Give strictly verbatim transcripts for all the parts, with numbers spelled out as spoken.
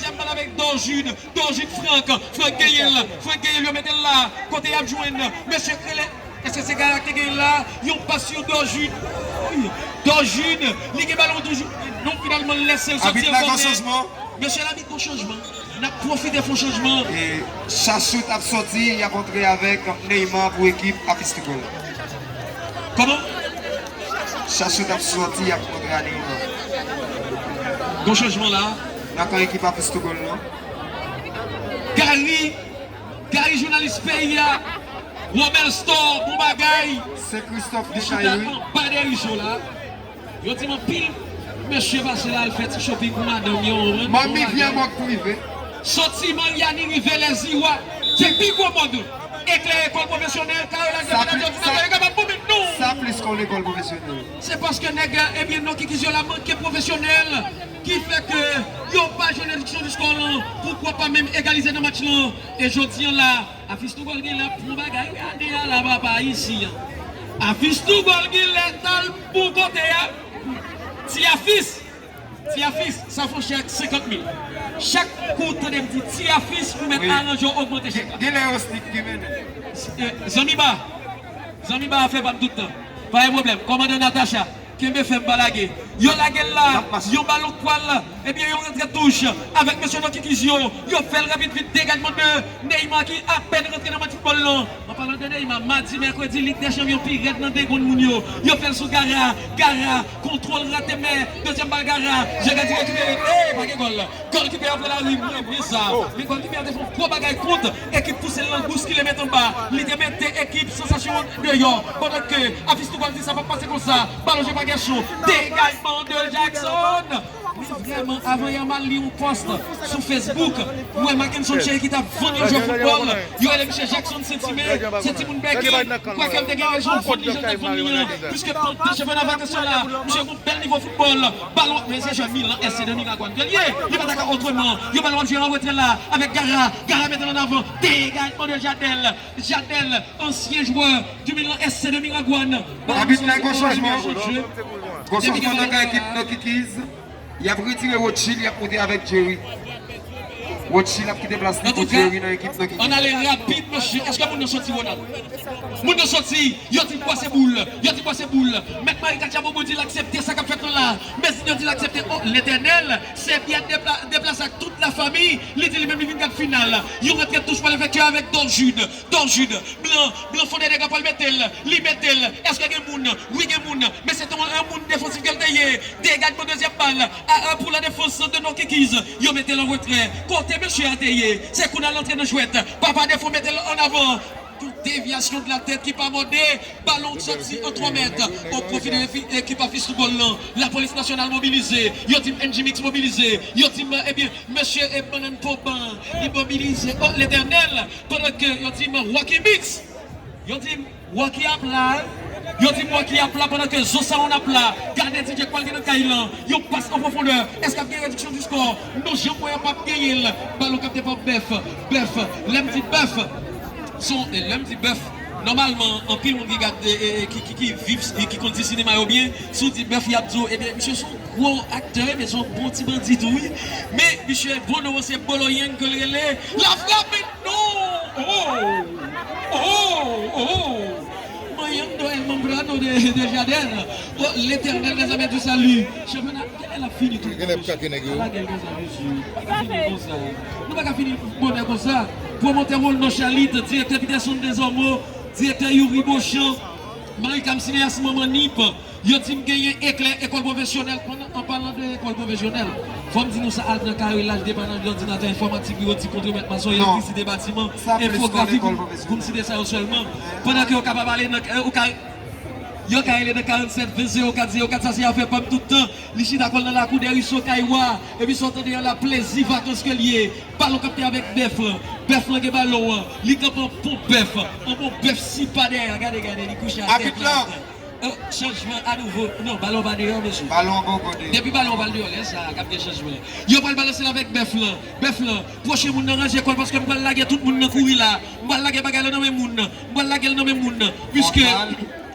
Dezyèm bal avèk Dorjude. Dorjude Frank. Frank genyen l. Frank genyen l, yo mete l la. Kote y ap jwenn? Mesye k rele. Èske se Gaya ki te genyen l la? Yon pas sou Dorjude. Wi. Dorjude, li gen balon toujou. Non, finalman, l lese l soti an kònè. Mesye, labit gon chanjman. N ap pwofite fè yon chanjman. E Chachou t ap soti, y ap antre avèk Neymar pou ekip Afis Tougòl. Kòman? Chachou t ap soti, y ap antre a Neymar. Gon chanjman la. Nan kan ekip Afis Tougòl lan. Gary, Gary jounalis peyi a. Wobèl Store, bon bagay. Sen Kristòf de Chayri. Anba dèyè richo la. Yo di m anpil mesye pase la al fè ti shopping pou madanm yo. Manmi vye mòg prive. Soti Maryani rive Lèziwa. Se pi gwo mòg. Eklè ekòl pwofesyonèl, Kayolaj de Panadyo, di maten yo kapab pou met nou. Sa plis ke yon lekòl pwofesyonèl. Se paske nèg, ebyen, non, ki, ki yo la manke pwofesyonèl, ki fè ke yo pa jwenn rediksyon di skò lan, poukwa pa menm egalize nan match lan. E jodi an la, Afis Tougòl genlè ap pran bagay, gade a la papa isi an. Afis Tougòl genlè t al bon kote a. Ti Afis, Ti Afis, sa fè yon chèk senkant mil. Chak kou w tande m di Ti Afis, ou mèt aranje w ogmante chèk la. Genlè Osnik ki mennen. Eh, zanmi ba, zanmi ba a fè pa m tout tan. Pa gen pwoblèm. Kòmandan Natacha, kenbe fèm, pa lage. Yo lage l la, yon balon k pral, ebyen, yon rantre touch avèk mesye nan kikiz yo. Yo fè l rapid vit, degajman de Neymar ki apèn rantre nan match foutbòl lan. An palan de Neymar, madi, mèkredi, Lig dè Chanpyon pi rèd nan degonn moun yo. Yo fè l sou Gara, Gara, kontwòl rate men, dezyèm bal Gara, Jean Gady rekipere, eh, pa gen gòl. Gòlkipè a pran lari, mwen renmen sa. Men gòlkipè a te fè yon gwo bagay kont ekip Toussaint lan, bouskile met anba. Li te mete ekip Sansasyon deyò. Pandan ke Afis Tougòl di sa p ap pase konsa. Balon jwe pa Guerchon. Degajman de Jackson. Men vrèman, avan yè m al li yon pòs sou Facebook, m wè Mackenson Thierry ki t ap vann yon jwè foutbòl, yo rele misye Jackson Saint-Aimé, se timoun Bèki, m kwè ke m te gen rezon vann li jan m t ap vann li an, piske pandan chanpyona vakans yo la, misye gen yon bèl nivo foutbòl, balon, men se jwè Milan S C de Miragwàn ke l ye, li pa ta ka otreman, yon balon ap jwe an retrè la, avèk Gara, Gara mete l an avan, degajman de Jadel, Jadel, ansyen jwè du Milan S C de Miragwàn, balon soti, gwo chanjman nan ekip Nokikiz. Y ap retire Rothschild, y ap monte avèk Jerry. Rothschild ap kite plas li pou Jerry nan ekip nan ki. Ann ale rapid, mesye. Èske moun nan soti, Ronald? Moun nan soti, yo di pase boul, yo di pase boul. Mèt Mari Katia Bobo di l aksepte sa k ap fèt lan la. Mezin yo di l aksepte. O Letènèl, se byen depla-, deplase ak tout lafanmi. Li di li menm li vin gad final. Yon rantre touch pral efektye avèk Dorjude. Dorjude, Blan, Blan Fondènèg pral mete l, li mete l. Èske gen moun? Wi, gen moun. Men se te yon, yon moun defansif ke l te ye. Degajman dezyèm bal a, a, pou la defans de Nokikiz. Yo mete l an retrè. Kote mesye a te ye? Se kounye a l antre nan jwèt. Papa Defo mete l an avan. Yon devyasyon de la tèt ki pa mòde. Balon soti an twa mèt. O pwofi de efi-, ekip Afis Tougòl lan. Lapolis nasyonal mobilize. Yo di m N G Mix mobilize. Yo di m, ebyen, mesye e bannann poban. Li mobilize. O Letènèl. Pandan ke yo di m Rocky Mix. Yo di m Rocky ap la. Yo di m Rocky ap la pandan ke Zo Sound ap la. Gade D J k pral gen nan kay lan. Yon pas an pwofondè. Èske ap gen rediksyon di skò? Non, jan m wè a p ap genyen l. Balon kapte pa Bèf. Bèf. Lè m di Bèf, se yon, e lè m di Bèf, nòmalman, anpil moun ki gade, e, e, ki, ki, ki viv, e ki konn di sinema yo byen, si w di Bèf, y ap di w, ebyen, misye se yon gwo aktè, men se yon bon ti bandi tou, wi. Men, misye, Bono, se Bolo Yang ke l rele. La frape, non! Oh! Oh! Oh! Mayando el membrano de, de Jadel. Oh, Letènèl, mezanmi, du salut. Chanpyona, genlè l ap fini tou. Genlè ap kake nèg yo. Pa lage l konsa, mesye. Pa ka fini konsa. Nou pa ka fini bonè konsa. Pwomotè Rolno Chalit, direktè Peterson Desormeaux, direktè Youri Beauchamp, Marie Cam Cinéas, manman Nip. Yo di m genyen Eklè, ekòl pwofesyonèl. Pandan, an palan de ekòl pwofesyonèl, fò m di nou sa, al nan Kayolaj, depann òdinatè enfòmatik, biwotik, kontremèt, masonri, elektrisite, batiman, enfografik, pou m site sa yo sèlman. Pandan ke yo kapab ale nan, e, ou ka, yo ka rele nan karannsèt ven zewo kat zewo kat, sa se afè pa m tout tan. Li chita kò l nan lakou dèyè riso kay wa, epi sa w tande an la, plezi vakans ke l ye. Balon kapte avèk Bèf lan. Bèf lan gen balon an. Li kanpe an bon bèf. An bon bèf sipa dèyè a. Gade, gade, li kouche atè. Abit lan. Oh, chanjman anouvo. Non, balon pa deyò, mesye. Balon an poko deyò. Depi balon an pral deyò, lè sa a k ap gen chanjman. Yo pral balanse l avèk Bèf lan. Bèf lan, pwoche moun nan, ranje kò l, paske m pral lage tout moun nan kouri la. M pral lage bagay la nan men moun nan. M pral lage l nan men moun nan. Piske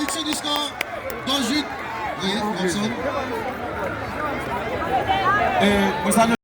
Réduction du score. Don Jude. Oui, Robson. E, mwen salye